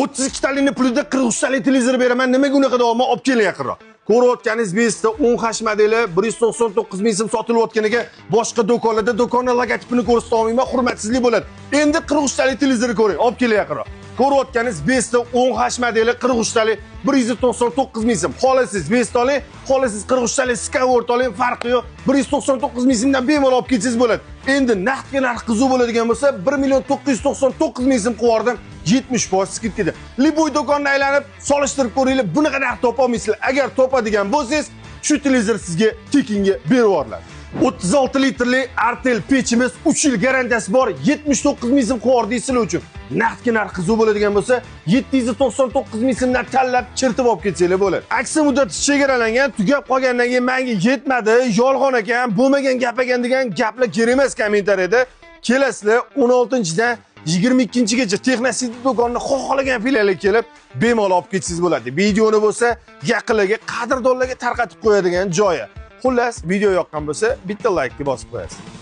32 talikni pulida 43 talik televizor beraman. Nimaga unaqa deyapman? Olib keling yaqinroq. Ko'rayotganingiz Besta 10 H modeli 199 ming so'm sotilayotgan ekan. Boshqa do'konlarda do'konni logotipini ko'rsata olmayman, hurmatsizlik bo'ladi. Endi 43 talik televizorni ko'ring, olib keling yaqinroq. Ko'rayotganingiz Besta 10 H modeli 43 talik 199 ming so'm. Xohlasangiz Besta oling, xohlasangiz 43 talik Skyworth oling, farqi yo'q. 199 ming so'mdan bemalol olib ketsangiz bo'ladi. Endi naqdga narx qiziq bo'ladigan bo'lsa, 1 million 999 ming so'm qilib 70% скидка da. Любой do'konni aylanib, solishtirib ko'ringlar, bunaqa narx topa olmaysizlar. Agar topadigan bo'lsangiz, shu televizor sizga tekinga berib yuboriladi. 36 litrli Artel pechimiz 3 yil garantiyasi bor, 79 ming so'm qilib sizlar uchun. Naqdga narx qiziq bo'ladigan bo'lsa, 799 ming so'mdan tanlab, chertib olib ketsanglar bo'ladi. Aksiya muddati chegaralangan, tugab qolgandan keyin menga yetmadi, yolg'on ekan, bo'lmagan gap ekan degan gaplar kerak emas kommentariyada. Kelasizlar 16-dan 22-gacha Texnositi do'konini xohlagan filialiga kelib, bemalol olib ketsangiz bo'ladi. Videoni bo'lsa yaqinlarga, qadrdonlarga tarqatib qo'yadigan joyi. Xullas, video yoqqan bo'lsa, bitta laykni bosib qo'yasiz.